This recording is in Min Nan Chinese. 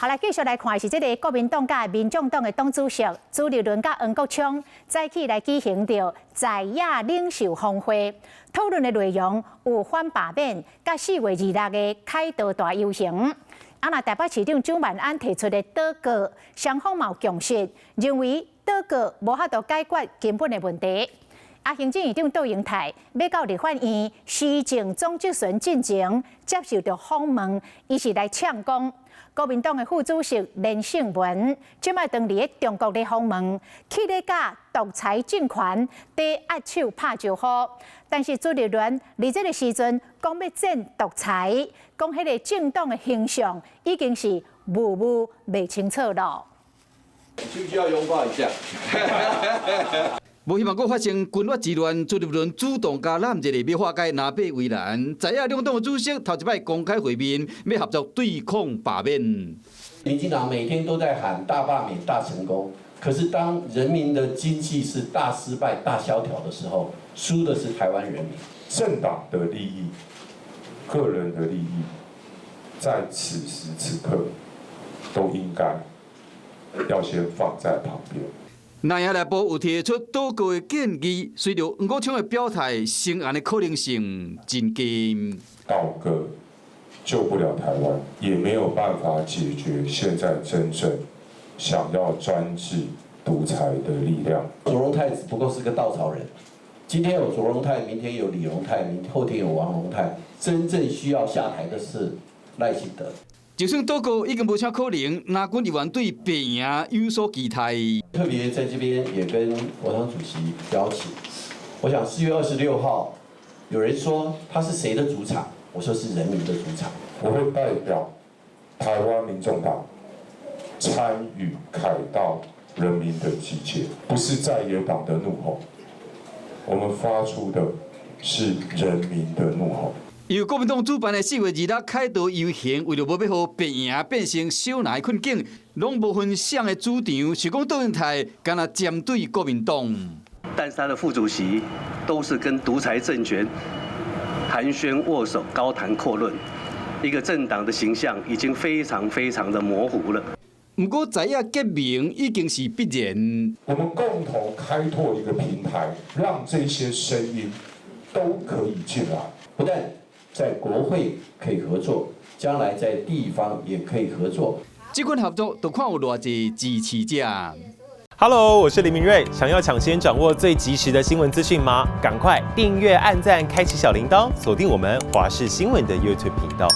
好來，繼續來看是這个國民黨佮民眾黨的黨主席朱立倫佮黃國昌早起來舉行著在野領袖峰會，討論的內容有反罷免、佮4月26的凱道大遊行。啊，若台北市長蔣萬安提出的倒閣，雙方嘛有共識，認為倒閣無法度解決根本的問題。啊，行政院長卓榮泰欲到立法院施政總質詢進前接受著訪問，伊是來嗆講，國民黨的副主席連勝文，這擺當佇咧中國咧訪問，去咧佮獨裁政權咧握手拍招呼，但是朱立倫佇這个時陣講欲戰獨裁，講彼个政黨的形象已經是霧霧袂清楚囉。需不需要擁抱一下？無希望閣發生軍閥之亂，朱立倫主動加攬一个欲化解藍白為難。在野兩黨的主席頭一擺公開會面，欲合作對抗罷免。民進黨每天都在喊大罷免、大成功，可是當人民的經濟是大失敗、大蕭條的時候，輸的是台灣人民。政黨的利益、個人的利益，在此時此刻都應該要先放在旁邊。內野內部有提出倒閣的建議，隨著黃國昌的表態，成案的可能性真低。倒閣救不了台灣，也沒有辦法解決現在真正想要專制獨裁的力量。卓榮泰只不過是個稻草人，今天有卓榮泰，明天有李榮泰，明後天有王榮泰，真正需要下台的是賴清德。就算倒閣已經無啥可能，藍軍議員對白贏有所期待。特別在這邊也跟國昌主席邀請，我想4月26號，有人說他是誰的主場，我說是人民的主場。我會代表台灣民眾黨參與凱道人民的集結，不是在野黨的怒吼，我們發出的是人民的怒吼。由國民黨主辦的4月26凱道遊行，為著無欲予白贏變成小藍困境，攏無分誰的主場，是講卓榮泰敢若針對國民黨。但是他的副主席都是跟獨裁政權寒暄握手、高談闊論，一個政黨的形象已經非常非常的模糊了。毋過在野結盟已經是必然。我們共同開拓一個平台，讓這些聲音都可以進來，不但在國會可以合作，將來在地方也可以合作。這款合作就看有偌濟支持者。 Hello，我是林明瑞，想要搶先掌握最及時的新聞資訊嗎？趕快訂閱、按讚、開啟小鈴鐺，鎖定我們華視新聞的 YouTube 頻道。